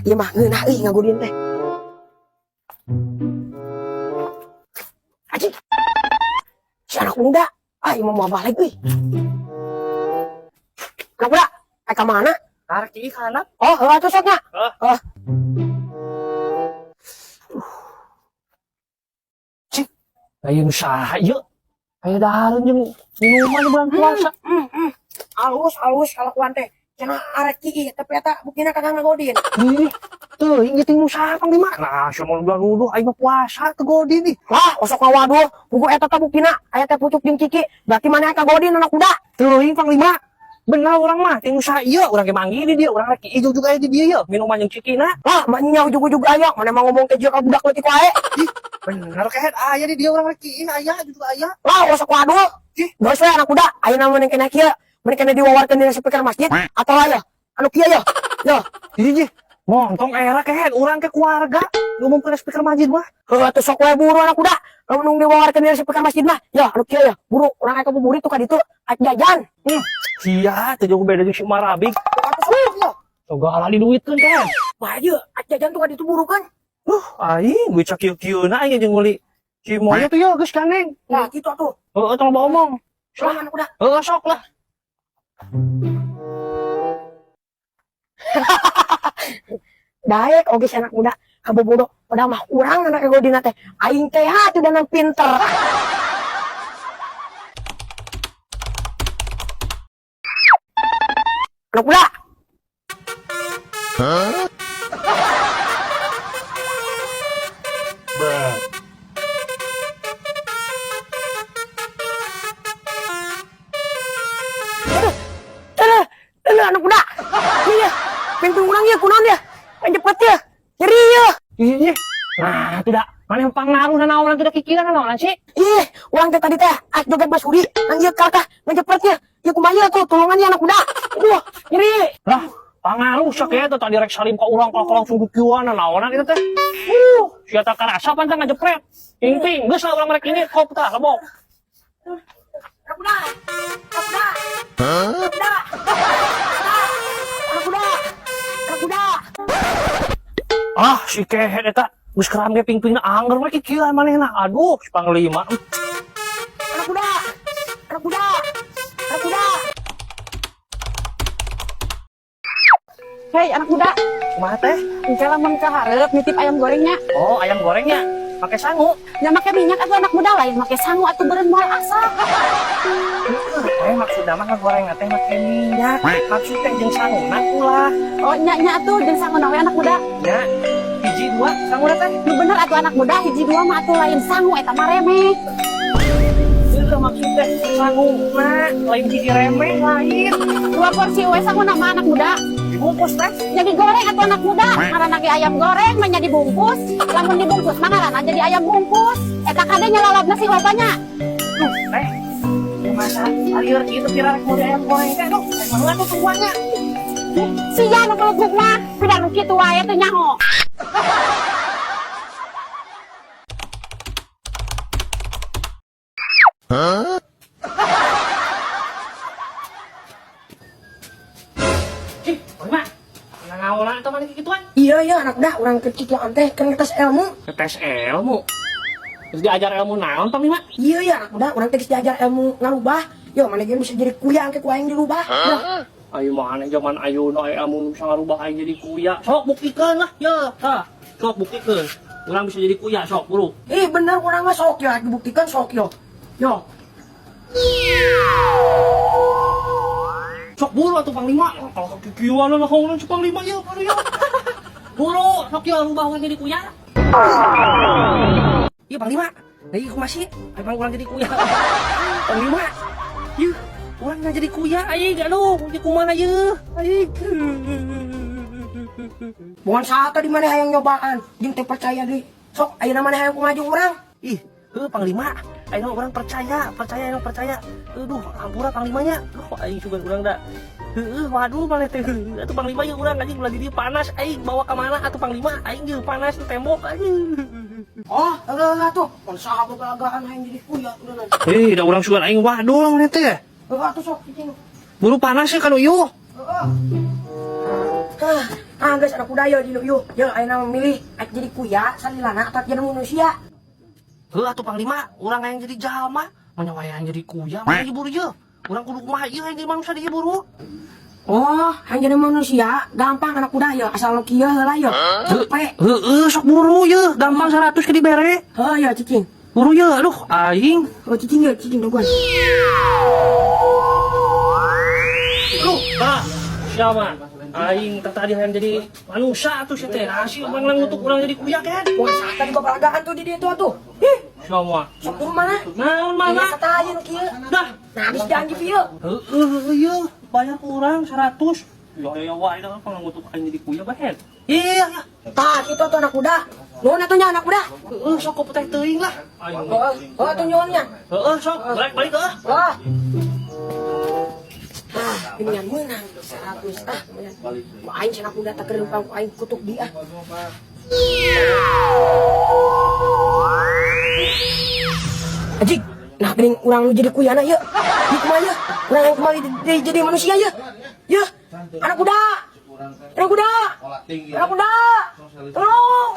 Ieu mah ngeunah euy ngagodin teh. Anjing. Si anak muda. Ah, ieu mah moal balik euy. Anak muda, aya ka mana? Arek ieu kana. Oh, heuh atuh sok nya. Heuh. Heuh. Cik, aya nu saha ieu? Aya dahareun jeung minuman bulan puasa. Alus, alus kalakuan teh. Cenah arek kieu tapi eta buktina kagak ngagodin. Ih, teuing geus nu saha Panglima? Nah, sia mah udah nuduh aing mah puasa teu godin ih. Lah, osok ngawaduh. Buku eta teh buktina aya teh pucuk jeung ciki. Berarti maneh kagodin anak muda. Teuing Panglima. Bener urang mah ting usaha ieu urang ge manggih di dieu, urang rek ieu juga aya di dieu yeuh, minuman jeung cikina. Lah, mah nya ujug-ujug aya, maneh mah ngomong teh jeung ka budak leutik wae. Ih, bener kehed aya di dieu urang rek ieu aya juga aya. Lah, osok waduh. Ih. Geus we anak muda, ayeuna mah kena kieu. Mending kena diwawarkeun dina speaker masjid atau aya anu kieu ya. Yo, Ih, montong era kehed urang ke keluarga ngumumkeun speaker masjid mah. Heuh atuh sok we buru anak muda. Lamun diwawarkeun dina speaker masjid mah, ya anu kieu ya, buru urang aya ngabuburit tuh ka ditu, aya jajan. Sia, teu jauh beda jeung si Marabik. Atuh sok ya. Segala diduitkeun kan. Wah, ieu aya jajan tuh ka ditu buru kan. Aing duit sakieu-kieuna aing jeung meuli si Moyo tuh ya geus kaneng. Nah, kitu atuh. Heeh, tong loba omong. Sok anak muda. Heeh, sok lah. Daek oge si anak muda kabobodo padahal mah urang anak egodina teh aing teh atuh danang pinter. Anak muda. Bruh. Aduh, aduh, anak muda. Iya, pintu urang ya kunaon ya? Cepet ya. Nyeri ya. Ih, nah, tidak. Mana yang pengaruh naonan tidak kikiran naonan sih? Ih, urang teh tadi teh ah joget basuri, nang ieu kalkah ngejepret ya. Ya kumaha ya tuh tulungan ya anak muda. Aduh, nyeri. Lah, pangaruh sok ya tadi rek salim ka urang kalau langsung kukieuan naonan itu teh. Sia tak karasa pan teh ngejepret. Ping-ping, geus lah urang rek ini kop tah lebok. Anak muda. Anak muda. Anak muda. Anak muda. Anak muda. Ah, si kehed eta geus keram ge ping-pingna angger we kikieuan manehna. Aduh, si Panglima. Anak muda. Anak muda. Anak muda. Hei anak muda, Kumaha teh? engke lamun ka hareup nitip ayam gorengnya. Oh, ayam gorengnya pakai sangu. Nya make minyak atuh anak muda lain make sangu atuh beureun moal asak. Eh, maksudna mah ngagoreng teh make minyak. Maksud teh jeung sanguna ulah. Oh nya nya atuh jeung sanguna we anak muda. Nya, hiji dua sanguna teh. Nu bener atuh anak muda hiji dua mah atuh lain sangu eta mah remeh. Itu maksud teh sanguna lain hiji remeh lain. Dua porsi we sanguna mah anak muda. Dibungkus teh. Jadi goreng atuh anak muda, ngaranna ge ayam goreng mah nya dibungkus. Lamun dibungkus mah ngaranna jadi ayam bungkus. Eta kade nya lalabna sing lobanya. Duh, teh. Ya masa lieur kitu kira rek meuli ayam goreng teh, aduh, rek meuli atuh tungguannya. Sia nu geleguk mah, pida nu kitu wae teh nyaho. Cih, Panglima. Nangaonan eta maneh kikituan? Iya iya anak muda, urang kekikian teh kan ngetes ilmu. Ngetes ilmu. Terus diajar ilmu naon Panglima? Iya iya anak muda, urang teh geus diajar ilmu ngarubah. Yo mana ge bisa jadi kuya engke ku aing dirubah. Yo. Ayo mana zaman ayeuna aya ilmu nu bisa ngarubah aing jadi kuya. Sok buktikeun lah, ya. Tah, sok buktikeun. Urang bisa jadi kuya sok buru. Ih bener urang mah sok ya dibuktikan sok yo. Yo. Sok buru atuh Panglima. Kalau kikieuan lah naon si Panglima ieu buru ya. Buru, sok yo rubah urang jadi kuya. Iya Panglima. Deui kumaha sih? Emang urang jadi kuya. Panglima. Yeuh, urang nggak jadi kuya aing aduh, jadi kumaha yeuh. Aing. Bukan saat tadi mana hayang nyobaan, jeung teu percaya deui. Sok ayeuna maneh hayang kumaha jeung urang? Ih, heuh Panglima. Ayeuna urang percaya, percaya ayeuna percaya. Aduh, ampura Panglimanya. Duh, aing sugan urang da. Heueuh, waduh maneh teh. Atuh Panglima ieu urang anjing ulah di dieu panas aing bawa ka mana atuh Panglima? Aing jeung panas di tembok anjing. Oh, heeh atuh. Mun saha gagahan hayang jadi kuya udah. Hei, da urang sugan aing waduh maneh teh. Heeh atuh sok cicing. Buru panas ya kanu ieu. Heeh. Hah. Ah, geus anak kuda ye dinu yeuh. Ye ayeuna milih ek jadi kuya salilana atau jadi manusia. Heuh atuh Panglima, urang hayang jadi jalma, manya wae hayang jadi kuya, mah diburu ieu. Urang kudu kumaha ieu hayang jadi manusia diburu. Oh, hayang jadi manusia gampang anak kuda ye, asal nu kieu heula ye. Cepet. Heeh, sok buru ieu, gampang 100 ke dibere. Heuh ye cicing. Buru ieu, aduh aing. Oh cicing ye, cicing tungguan. Aduh, ah, siapa? Aing tadi hayang jadi manusia atuh sia teh. Hasil bang ngutuk urang jadi kuya kan. Wah, tadi babalagaan tuh di dieu tuh atuh. Ih, Siapa? sok buru mana? Naon mana? Iya, kata nu kieu. Dah. Nah, habis janji pieu. Heeh, heeh, ieu bayar ku urang 100. Ya ya wae dah pang ngutuk aing jadi kuya bae. Iya, iya. Tah, kitu tuh anak kuda. Nuhun atuh nya anak kuda. Heeh, sok kopi teh teuing lah. Aing. Oh, oh atuh nyuhunnya. Heeh, sok balik balik heuh. Wah. Ah, ini yang menang 100 ah, lumayan. Ku aing cenah kuda tak kerempang ku aing kutuk dia. Ajik, nah geuning urang nu jadi kuyana ye. Di kumaha ye? Urang yang kembali jadi manusia ye. Ye, anak kuda. Anak kuda. Anak kuda. Tolong.